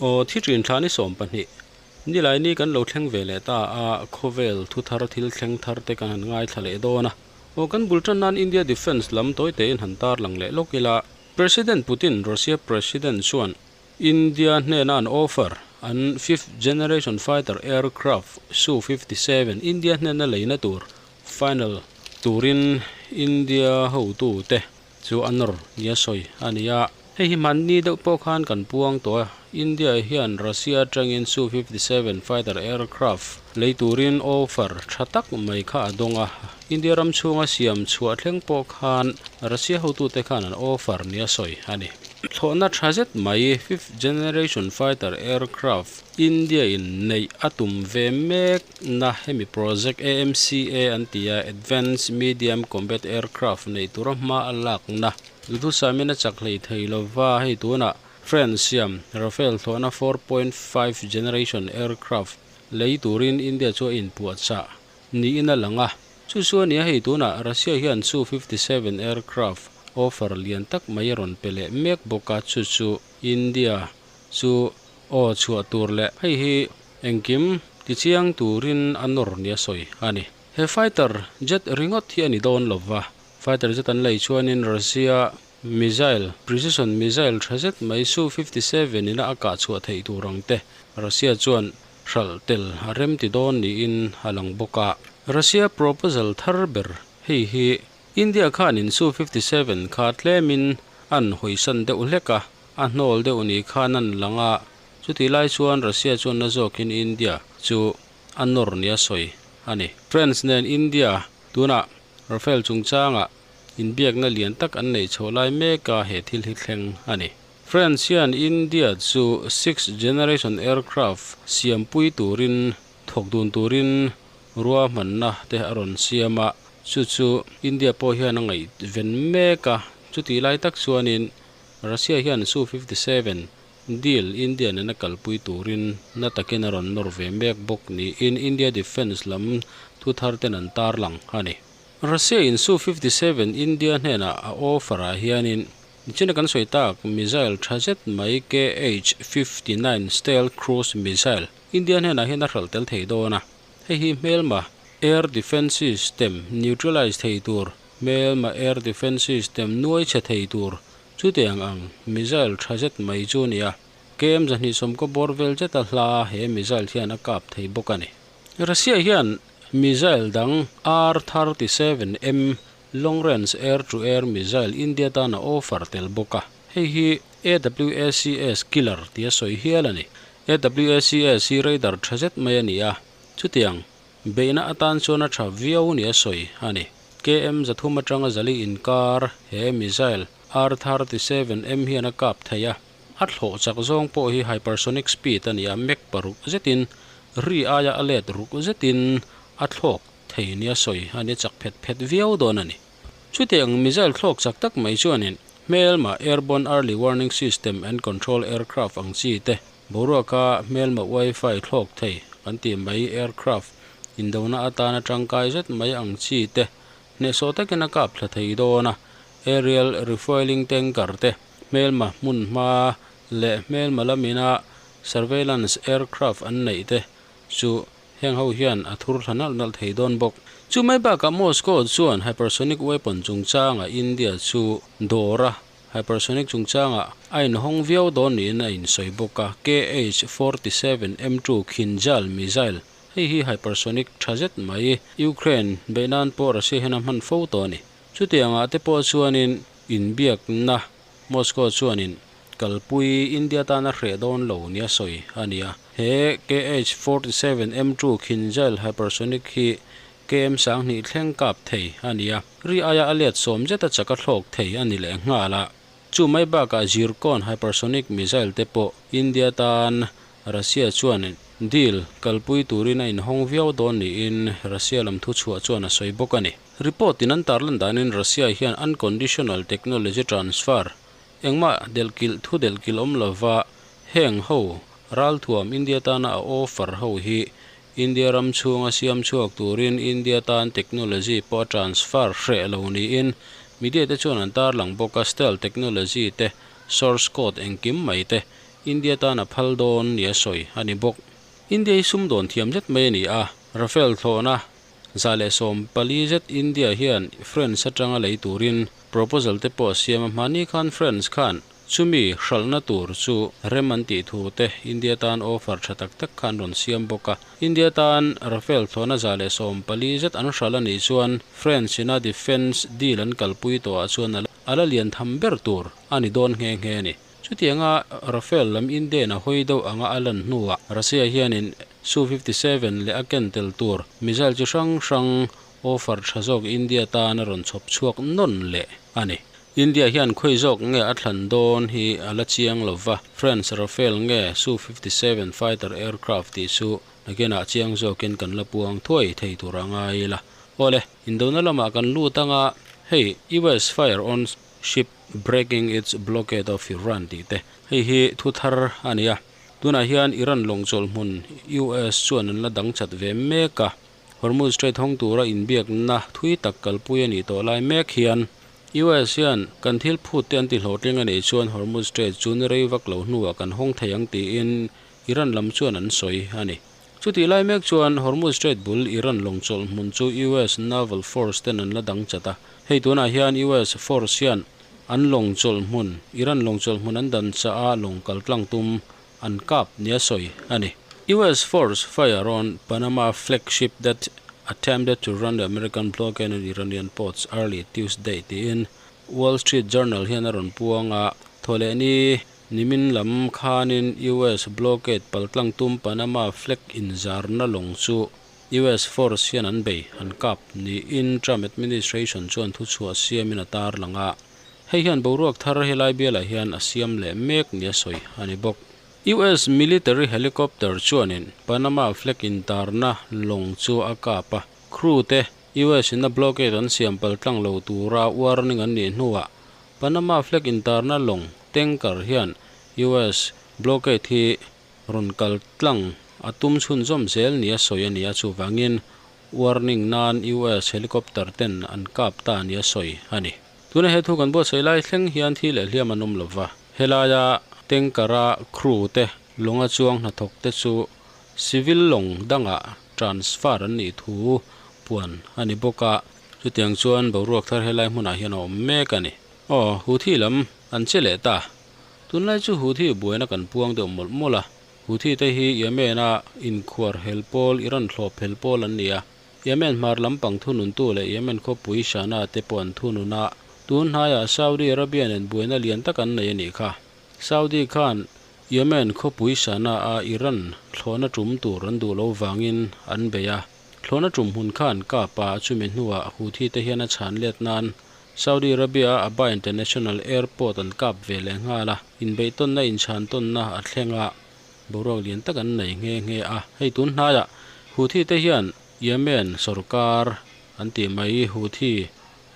Aw thi thin thla ni 12 nilai ni kan lo thleng ve leh ta a, khawvel thu thar thil thleng thar te kan han ngaithla leh dawn a. Aw kan bul tan nan India Defence lam tawi tein han tar lang leh lawk ila. President Putin, Russia President chuan India hnena an offer an fifth generation fighter aircraft Su-57 India hnena leina tur final turin India hotu te chu a nawr nia sawi a ni a. Hei hi hmanni deuh pawh khan kan puang tawh a, India hian Russia atangin Su-57 fighter aircraft lei turin offer tha tak mai kha a dawng a. India ram chhunga siam chhuah thleng pawh khan Russia hotute khan an offer nia sawi a ni. Thlawhna tha zet mai fifth generation fighter aircraft India in neih a tum ve mek na hemi project AMCA an ti a, Advanced Medium Combat Aircraft neih tura hma a lakna. Duhthusam in a chak hlei thei lova, hei tunah France siam Rafale thlawhna 4.5 generation aircraft lei turin India chu a inpuahchah niin a lang a. Chu chu a nia hei tunah Russia hian Su-57 aircraft offer lian tak mai a rawn pe leh mek bawk a, chu chu India chu aw chhuah tur leh hei hi engkim tichiang turin a nawr nia sawi a ni. He fighter jet ringawt hi a ni dawn lova, fighter jet an lei chuanin Russia missile, precision missile tha zet mai Su-57 ina a kah chhuah theih tur ang te Russia chuan hralh tel a rem ti dawn niin a lang bawk a. Russia proposal thar ber hei hi India khanin Su-57 kha tlemin an hawisan deuh hlek a, a hnawl deuh ni khan an lang a, chutih lai chuan Russia chuan na zawkin India chu a nawr nia sawi a ni. France nen India tunah Rafale chungchangah inbiakna lian tak an neih chhoh lai mek a he thil hi thleng a ni. France hian India chu sixth generation aircraft siampui turin thawk dun turin ruahmanna te a rawn siam a, chu chu India pawh hian a ngaihven mek a, chutih lai tak chuanin Russia hian Su-57 deal India nena kalpui turin na takin a rawn nawr ve mek bawk niin India Defence lam thu thar ten an tarlang a ni. Russia in Su-57 India hnenah a offer ah hianin nichina kan sawi tak missile tha zet mai KH-59 Stealth Cruise Missile India hnenah hian a hralh tel thei dawn a, hei hi hmelma air defence system neutralize thei tur, hmelma air defence system nuai chhe thei tur chutiang ang missile tha zet mai chu a ni a, KM 220 bawr vel zeta hla he missile hian a kap thei bawk a ni. Russia hian missile dang R-37M long range air to air missile India tan a offer tel bawk a, hei hi AWACS killer tia sawi hial a ni. AWACS hi radar tha zet mai a ni a, chutiang beihna atan chuan a tha viau nia sawi a ni. KM 300 atanga zali inkar he missile R-37M hian a kap thei a, a thlawh chak zawng pawh hi hypersonic speed a ni a, Mach 6 zetin ri aia a let ruk zetin a thlawk thei nia sawi a ni, chak phet phet viau dawn a ni. Chutiang missile thlawk chak tak mai chuanin hmelma airborne early warning system and control aircraft ang chi te, boruaka hmelma wifi thlawk thei kan tih mai aircraft indona atana tangkai zet mai ang chi te hnehsawh takin a kap thla thei dawn a, aerial refueling tanker te, hmelma hmun hma leh hmelma lamina surveillance aircraft an neih te chu heng ho hian a thur thla nalh nalh thei dawn bawk. Chu mai bakah Moscow chuan hypersonic weapon chungchangah India chu dawr a, hypersonic chungchangah a inhawng viau dawn niin a insawi bawk a, KH-47M2 Kinzhal missile hei hi hypersonic tha zet mai Ukraine beih nan pawh Russia hian a hman fo tawh a ni. Chutiangah te pawh chuanin inbiakna Moscow chuanin kalpui India tan a hreh dawn lo nia sawi a ni a. He KH-47M2 Kinzhal hypersonic hi KM 2000 thleng kap thei a ni a, ri aia a let sawm zeta chak a thlawk thei a ni leh nghal a. Chu mai bakah Zircon hypersonic missile te pawh India tan Russia chuan deal kalpui turin a inhawng viau dawn niin Russia lam thuchhuah chuan a sawi bawk a ni. Report in an tarlan danin Russia hian unconditional technology transfer engmah delhkilh thu delhkilh awm lova heng ho ralthuam India tana a offer ho hi India ram chhunga siam chhuak turin India tan technology pawh a transfer hreh lo niin media te chuan an tarlang bawk a, stealth technology te, source code engkim mai te India tan a phal dawn nia sawi a ni bawk. India hi sumdawn thiam zet mai a ni a, Rafale thlawhna 114 zet India hian France atanga lei turin proposal te pawh a siam a, hmani khan France khan chumi hralhna tur chu rem an tih thu te India tan offer tha tak tak kha an rawn siam bawk a. India tan Rafale thlawhna 114 zet an hralh a nih chuan France ina defence deal an kalpui tawhah chuan a la lian tham ber tur a ni dawn nghe nghe a ni. Chutianga Rafale lam India in a hawi deuh anga a lan hnuah Russia hianin Su-57 leh a ken tel tur missile chi hrang hrang offer tha zawk India tan a rawn chhawp chhuak nawn leh a ni. India hian khawi zawk nge a thlan dawn hi a la chiang lo va, France Rafale nge Su-57 fighter aircraft tih chu nakinah chiang zawkin kan la puang thuai thei tur a ngai ila. Awle, indona lamah kan lut anga hei US fire on ship breaking its blockade of Iran tih te hei hi thu thar a ni a. Tunah hian Iran lawng chawlh hmun US chuan an la dang chat ve mek a, Hormuz Strait hawng tura inbiakna thui tak kalpui a nih tawh lai mek hian US hian kan thil phut te an ti hlawhtling a nih chuan Hormuz Strait chu ni rei vak lo hnuah kan hawng thei ang tiin Iran lam chuan an sawi a ni. Chutih lai mek chuan Hormuz Strait bul Iran lawng chawlh hmun chu US Naval Force ten an la dang chat a, hei tunah hian US Force hian an lawng chawlh hmun Iran lawng chawlh hmun an dan chah a lawng kal tlang tum an kap nia sawi a ni. US force fire on Panama flagship that attempted to run the American blockade on Iranian ports early Tuesday tiin Wall Street Journal hian a rawn puang a, thawhlehni nimin lam khanin US blockade paltlang tum Panama flag inzarna lawng chu US force hian an bei an kap niin Trump administration chuan thuchhuah siamin a tarlang a. Hei hian boruak thar helai bialah hian a siam leh mek nia sawi a ni bawk. US military helicopter chuanin Panama flag intarna lawng chu a kap a, crew te US in a blockade an siam paltlang lo tura warning an nih hnuah Panama flag intarna lawng tanker hian US blockade hi rawn kal tlang a tum chhunzawm zel nia sawi a ni a, chuvangin warning nan US helicopter ten an kap ta nia sawi a ni. Tuna he thu kan buatsaih lai thleng hian thi leh hliam an awm lova, helaia tanker-a crew te lawnga chuang hnathawk te chu civil lawng dangah transfer an nih thu puan a ni bawk a, chutiang chuan boruak thar helai hmunah hian a awm mek a ni. Aw, Houthi lam an che leh ta. Tunlai chu Houthi buaina kan puang deuh mawlh mawlh a, Houthi te hi Yemen-a inkhuar hel pawl, Iran thlawp hel pawl an ni a. Yemen hmar lampang thununtu leh Yemen khawpui Shana te pawh an thunun a, tun hnaiah Saudi Arabia nen buaina lian tak an nei a nih kha. Saudi khan Yemen khawpui Shana a Iran thlawhna tum tur an duh lo vangin an bei a, thlawhna tum hmun khan kap a, chumi hnuah Houthi te hian a chhan let nan Saudi Arabia a Abha International Airport an kap ve leh nghal a, inbeihtawnna inchhantawnna a thleng a. Boruak lian tak an nei nghe nghe a, hei tun hnaiah Houthi te hian Yemen sorkar an tih mai Houthi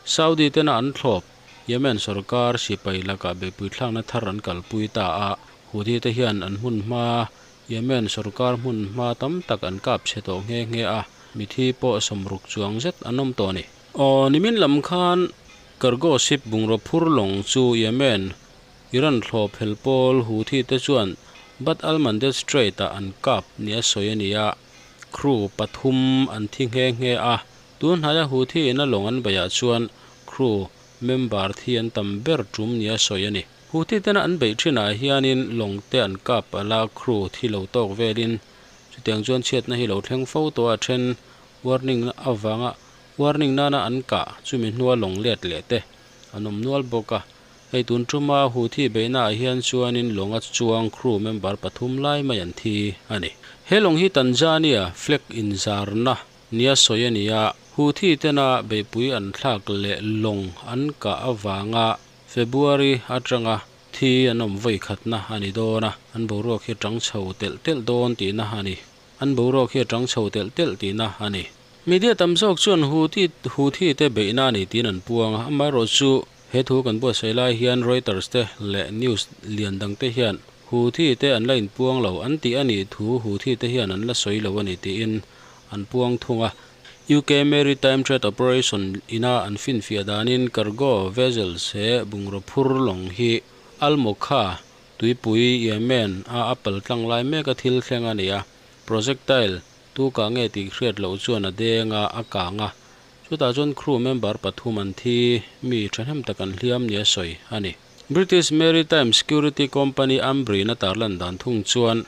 Saudi tena an thlawp Yemen sorkar sipai lakah beihpui thlakna thar an kalpui ta a, Houthi te hian an hmun hma Yemen sorkar hmun hma tam tak an kap chhe tawh nghe nghe a, mithi pawh sawmruk chuang zet an awm tawh a ni. Aw, nimin lam khan cargo ship bungraw phur lawng chu Yemen Iran thlawp hel pawl Houthi te chuan Bab al-Mandeb Strait-ah an kap nia sawi a ni a, crew pathum an thi nghe nghe a. Tun hnaia Houthi ina lawng an beihah chuan crew member thi an tam ber tum nia sawi a ni. Houthi tena an beih thinah hianin lawng te an kap ala crew thi lo tawk velin chutiang chuan chhiatna hi lo thleng fo tawh a then warning avanga warning nana an kah chumi hnua lawng let leh te an awm nual bawk a. Hei tun tuma Houthi beihnaah hian chuanin lawnga chuang crew member pathum lai mai an thi a ni. He lawng hi Tanzania flag inzarna nia sawi a ni a, Houthi tena beihpui an thlak leh lawng an kah avanga February atanga thi an awm vawi khatna a ni dawn a, an boruak hi a tang chho telh telh dawn tihna a ni. An boruak hi a tang chho telh telh tihna a ni. Media tam zawk chuan Houthi Houthi te beihna a ni tiin an puang a, amaherawhchu He thu kan buatsaih lai hian Reuters te leh news lian dang te hian Houthi te an la inpuang lo an tih a nih thu Houthi te hian an la sawi lo a ni tiin an puang thung a. UK Maritime Trade Operation ina an finfiah danin cargo vessels he bungraw phur lawng hi Al Mokha Tuipui, Yemen, a a paltlang lai meka thil thleng a ni a, projectile tu kah nge tih hriat loh chuan a deng a, a kang a, chutah chuan crew member pathum an thi, mi thahnem tak an hliam nia sawi a ni. British maritime security company Ambrey-in a tarlan dan thung chuan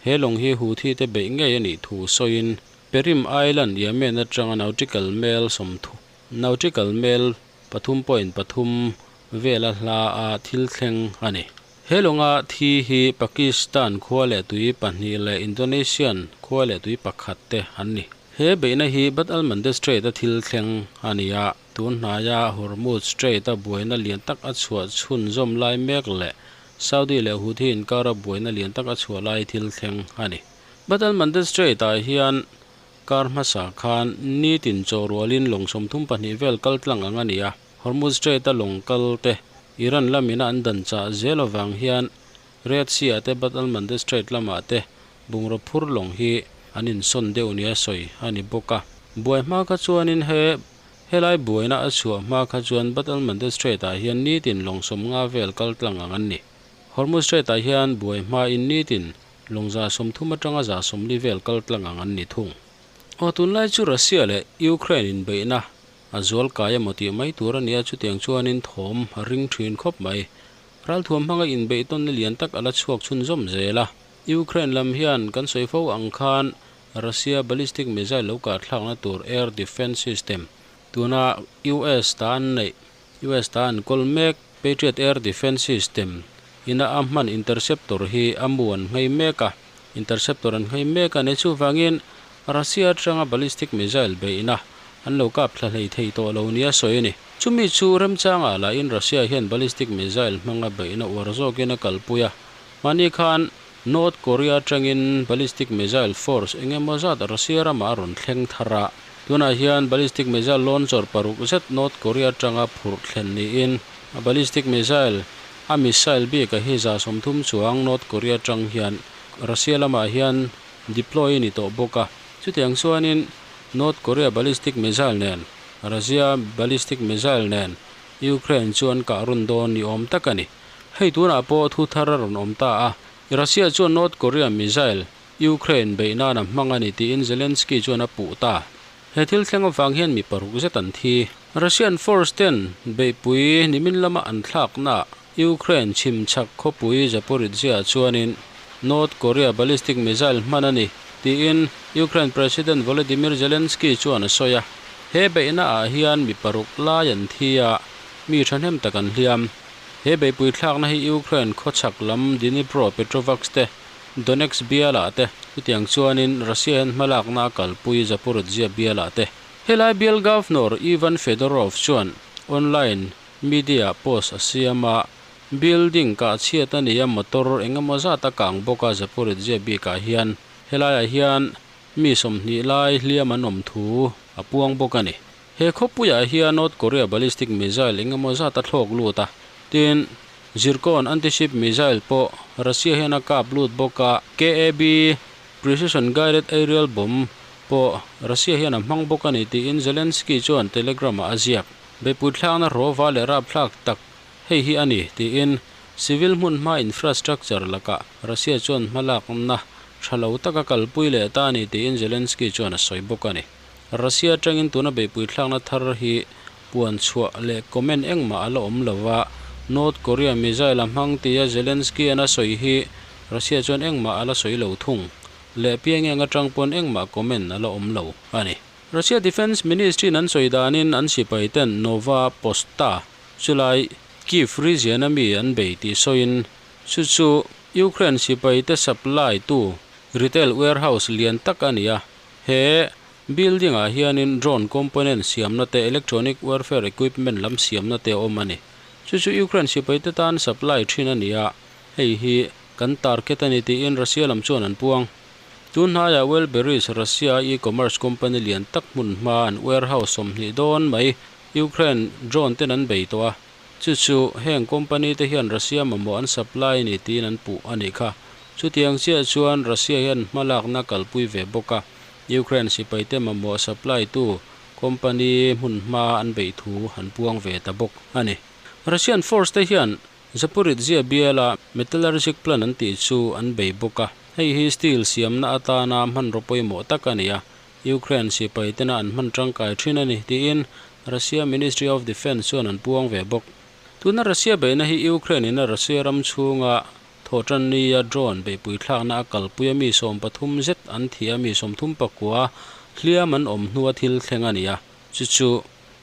he lawng hi Houthi te beih ngei a nih thu sawiin Perim Island, Yemen atanga nautical mel sawmthu nautical mel 3.3 vela hla a thil thleng a ni. He lawnga thi hi Pakistan khua leh tui pahnih leh Indonesian khua leh tui pakhat te an ni. He beihna hi Bab al-Mandeb Strait a thil thleng a ni a, tun hnaia Hormuz Strait a buaina lian tak a chhuah chhunzawm lai mek leh Saudi leh Houthi inkara buaina lian tak a chhuah lai thil thleng a ni. Bab al-Mandeb Strait ah hian kar hmasa khan nitin chaw rualin lawng 32 vel kal tlang ang a ni a, Hormuz Strait a lawng kal te Iran lamina an dan chah zel avang hian Red Sea ah te Bab al-Mandeb Strait lamah te bungraw phur lawng hi an insawn deuh nia sawi a ni bawk a. Buai hma kha chuanin he helai buaina a chhuah hma kha chuan Bab al-Mandeb Strait ah hian nitin lawng 50 vel kal tlang ang an ni. Hormuz Strait ah hian buai hma in nitin lawng 130 atanga 140 vel kal tlang ang an ni thung. Aw tunlai chu Russia leh Ukraine inbeihna a zual kai emaw tih mai tur a nia chutiang chuanin thawm a ring thin khawp mai. Ralthuam hmanga inbeih tawnna lian tak a la chhuak chhunzawm zel a. Ukraine lam hian kan sawi fo ang khan Russia ballistic missile lo kahthlakna tur air defence system tuna US ta an neih US ta an kawl mek Patriot air defence system ina a hman interceptor hi a mu an nghei mek a, interceptor an nghei mek a ni. Chuvangin Russia atanga ballistic missile beihna an lo kap thla hlei thei tawh lo nia sawi a ni. Chumi chu remchangah lahin Russia hian ballistic missile hmanga beihna uar zawkin a kalpui a. Mahni khan North Korea atangin ballistic missile force eng emaw zat Russia ramah a rawn thleng thar a. Tunah hian ballistic missile launcher paruk zet North Korea atanga phurh thlen niin a ballistic missile a missile bik a hi 130 chuang North Korea atang hian Russia lamah hian deploy a ni tawh bawk a. Chutiang chuanin North Korea ballistic missile nen Russia ballistic missile nen Ukraine chu an kah run dawn ni awm tak a ni. Hei tunah pawh thu thar a rawn awm ta a, Russia chuan North Korea missile Ukraine beih nan a hmang a ni tiin Zelensky chuan a puh ta. He thil thleng avang hian mi paruk zet an thi. Russian force ten beihpui nimin lama an thlakna Ukraine chhimchhak khawpui Zaporizhzhia chuanin North Korea ballistic missile hman a ni tiin Ukraine President Volodymyr Zelensky chuan a sawi a. He beihna ah hian mi paruk lai an thi a, mi thahnem tak an hliam. He beihpui thlakna hi Ukraine khawchhak lam Dnipropetrovsk te, Donetsk bialah te, chutiang chuanin Russia hian hmalakna a kalpui Zaporizhzhia bialah te. Helai bial Governor Ivan Fedorov chuan online media post a siam a, building kah chhiat a ni a, motor eng emaw zat a kang bawk a Zaporizhzhia bikah hian. Helaiah hian mi 20 lai hliam an awm thu a puang bawk a ni. He khawpuiah hian North Korea ballistic missile eng emaw zat a thlawk lut a, tin Zircon anti-ship missile pawh Russia hian a kap lut bawk a, KAB precision guided aerial bomb pawh Russia hian a hmang bawk a ni tiin Zelensky chuan Telegram-ah a ziak. Beihpui thlakna rawva leh rapthlak tak hei hi a ni tiin civil hmun hma infrastructure lakah Russia chuan hmalakna tha lo taka kalpui leh ta a ni tiin Zelensky chuan a sawi bawk a ni. Russia atangin tuna beihpui thlakna thar hi puan chhuah leh comment engmah a la awm lo a, North Korea missile a hmang tia Zelensky an a sawi hi Russia chuan engmah a la sawi lo thung. Leh Pyongyang atang pawn engmah comment a la awm lo a ni. Russia Defence Ministry in an sawi danin an sipai ten Nova Poshta chulai Kyiv region a mi an bei tih sawiin chu chu Ukraine sipai te supply tu retail warehouse lian tak a ni a. He building ah hianin drone component siamna te electronic warfare equipment lam siamna te a awm a ni. Chu chu Ukraine sipai te tan supply thin a ni a, hei hi kan target a ni tiin Russia lam chuan an puang. Tun hnaiah Wildberries Russia e-commerce company lian tak hmun hma an warehouse 20 dawn mai Ukraine drone ten an bei tawh a. Chu chu heng company te hian Russia mamawh an supply ni tiin an puh a nih kha. Chutiang chiah chuan Russia hian hmalakna kalpui ve bawk a, Ukraine sipai te mamawh supply tu company hmun hma an beih thu an puang ve ta bawk a ni. Russian force te hian Zaporizhzhia biala metallurgic plant an tih chu an bei bawk a, hei hi steel siamna atana hmanraw pawimawh tak a ni a, Ukraine sipai tena an hman tangkai thin a ni, tiin Russia Ministry of Defence chuan an puang ve bawk. Tuna Russia beihna hi Ukraine in a Russia ram chhunga Thawhtannia drone beihpui thlakna a kalpui a mi 13 zet an thi a, mi 39 hliam an awm hnua thil thleng a ni a, chu chu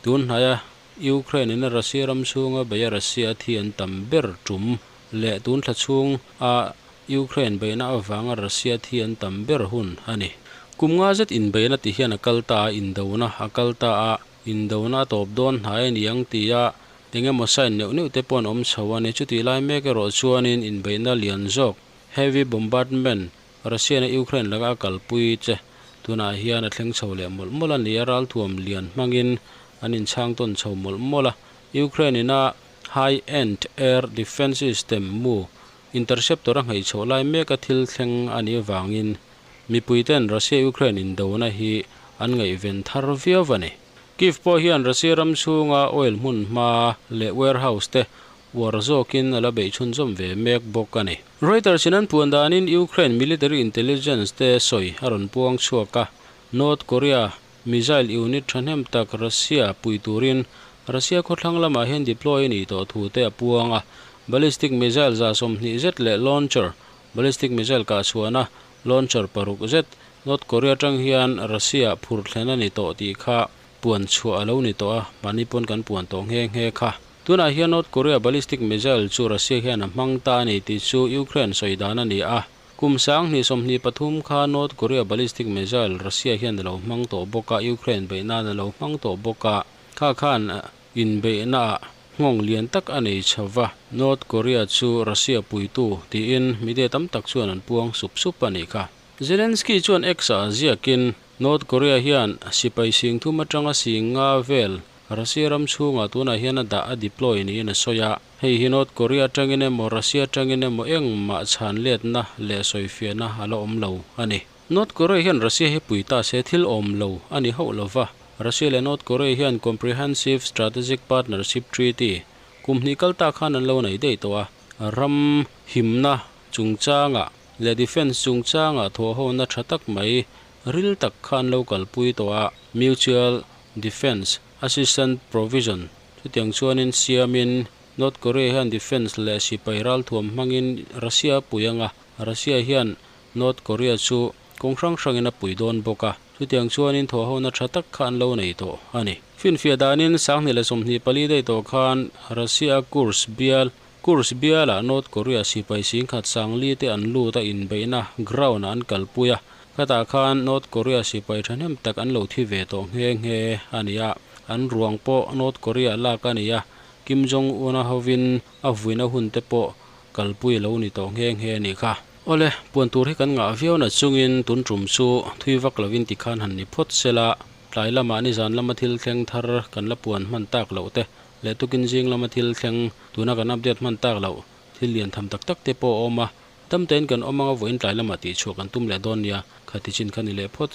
tun hnaia Ukraine in a Russia ram chhunga beih a Russia a thi an tam ber tum leh tun thla chhung a Ukraine beihna avanga Russia thi an tam ber hun a ni. Kum nga zet inbeihna ti hian a kal ta a, indona a kal ta a, indona a tawp dawn hnai a ni ang tia eng emaw sign neuh neuh te pawh an awm chho a ni. Chutih lai mek erawh chuanin inbeihna lian zawk, heavy bombardment, Russia-na Ukraine laka a kalpui che tunah hian a thleng chho leh mawlh mawlh a ni a, ralthuam lian hmangin an inchhang tawn chho mawlh mawlh a. Ukraine-ina high-end air defence system mu Interceptor a ngheih chhoh lai mek a thil thleng a nih avangin mipuiten Russia-Ukraine indona hi an ngaihven thar viau a ni. Kyiv pawh hian Russia ram chhunga oil hmun hma leh warehouse te uar zawkin a la beih chhunzawm ve mek bawk a ni. Reuters in an puan danin Ukraine military intelligence te sawi a rawn puang chhuak a, North Korea missile unit thahnem tak Russia pui turin Russia khawthlang lamah hian deploy a nih tawh thu te a puang a, ballistic missile 20 zet leh launcher, ballistic missile kah chhuahna launcher paruk zet North Korea atang hian Russia phur thlen a ni tawh tih kha puan chhuah a lo ni tawh a, mahni pawn kan puan tawh nghe nghe kha. Tunah hian North Korea ballistic missile chu Russia hian a hmang ta a ni tih chu Ukraine sawi dan a ni a. Kum 2023 kha North Korea ballistic missile Russia hian a lo hmang tawh bawk a, Ukraine beih nan a lo hmang tawh bawk a, kha khan inbeihnaah nghawng lian tak a nei chho va, North Korea chu Russia puitu tiin media tam tak chuan an puang sup sup a nih kha. Zelensky chuan X-ah ziakin North Korea hian sipai 3000 atanga 5000 vel Russia ram chhungah tunah hian a dah a deploy niin a sawi a. Hei hi North Korea atangin emaw Russia atangin emaw engmah chhan letna leh sawifiahna a la awm lo a ni. North Korea hian Russia hi pui ta se thil awm lo a ni hauh lova. Russia leh North Korea hian Comprehensive Strategic Partnership Treaty kum hnih kal ta khan an lo nei daih tawh a. Ram himna chungchangah leh defence chungchangah thawhhona tha tak mai ril tak kha an lo kalpui tawh a. Mutual Defence Assistance Provision Chutiang chuanin siamin North Korea hian defence leh sipai ralthuam hmangin Russia a pui anga, Russia hian North Korea chu kawng hrang hrangin a pui dawn bawk a, chutiang chuanin thawhhona tha tak kha an lo nei tawh a ni. Finfiah danin 2024 daih tawh khan Russia a Kursk bial Kursk bialah North Korea sipai 10,000 sangli te an lut a inbeihna ground ah an kalpui a, khatah khan North Korea sipai thahnem tak an lo thi ve tawh nghe nghe a ni a, an ruang pawh North Korea lak a ni a, Kim Jong Un a hovin a vuina hun te pawh kalpui a lo ni tawh nghe nghe a nih kha. Awle, puan tur hi kan ngah viau na chungin tun tum chu thui vak lovin tikhan han ni phawt sela, tlai lamah nizan lama thil thleng thar kan la puan hman tak loh te leh tukin zing lama thil thleng tuna kan update hman tak loh thil lian tham tak tak te pawh a awm a, dam tein kan awm anga vawiin tlai lamah tihchhuah kan tum leh dawn nia, khati chin kha ni leh phawt.